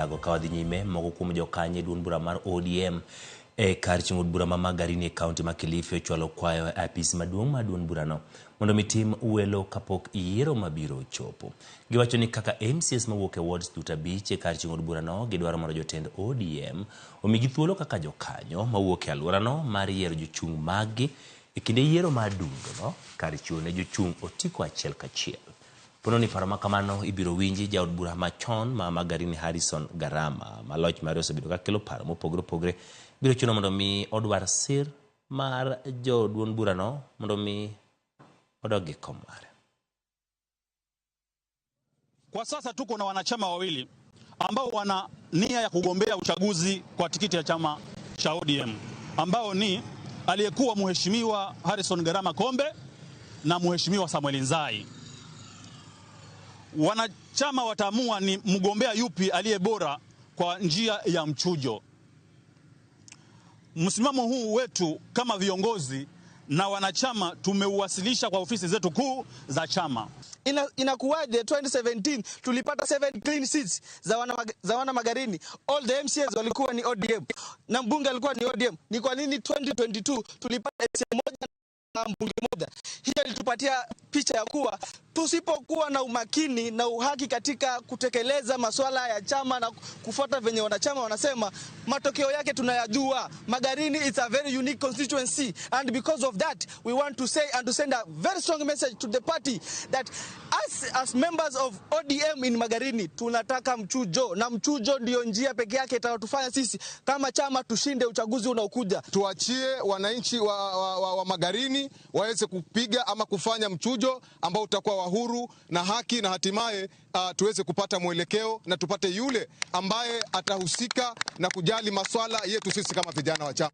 Ka wadhi nyime, moko kuom jokanyo e duond bura mar ODM e kar chung' od bura ma Magarini e kaunti ma Kilifi ochwalo kwayo e apis maduong' mar duond burano mondo mi tim welo kapok yiero mabiro ochopo. Giwacho ni kaka MCAs mawuok e wards duto 5 e kar chung' od burano, gidwaro mondo jotend ODM omigi thuolo kaka jokanyo mawuok e alworano mar yiero jochung' maggi e kinde yiero mar dundono kar chiwo ne jochung' otiko achiel kachiel. Pono ni paro ma kamano ibiro winji jaod bura machon ma Magarini Harrison Garama ma loch mare osebedo ka kelo paro mopogore opogore biro chuno mondo mi odwar sir mar jo duond burano mondo mi odog e kom mare. Kwa sasa tuko na wanachama wawili ambao wana nia ya kugombea uchaguzi kwa tikiti ya chama cha ODM ambao ni aliyekuwa Mheshimiwa Harrison Garama Kombe na Mheshimiwa Samuel Nzai. Wanachama wataamua ni mgombea yupi aliye bora kwa njia ya mchujo. Msimamo huu wetu kama viongozi na wanachama tumeuwasilisha kwa ofisi zetu kuu za chama. Inakuwaje 2017 tulipata 7 clean seats za wana Magarini? All the MCAs walikuwa ni ODM na mbunge alikuwa ni ODM. Ni kwa nini 2022 tulipata MCA moja na mbunge moja? Hiyo ilitupatia picha ya kuwa tusipokuwa na umakini na uhaki katika kutekeleza masuala ya chama na kufuata venye wanachama wanasema, matokeo yake tunayajua. Magarini is a very unique constituency, and because of that we want to say and to send a very strong message to the party that us as members of ODM in Magarini tunataka mchujo, na mchujo ndiyo njia pekee yake itakayotufanya sisi kama chama tushinde uchaguzi unaokuja. Tuachie wananchi wa Magarini waweze kupiga ama kufanya mchujo ambao utakuwa wa huru na haki, na hatimaye tuweze kupata mwelekeo na tupate yule ambaye atahusika na kujali maswala yetu sisi kama vijana wa chama.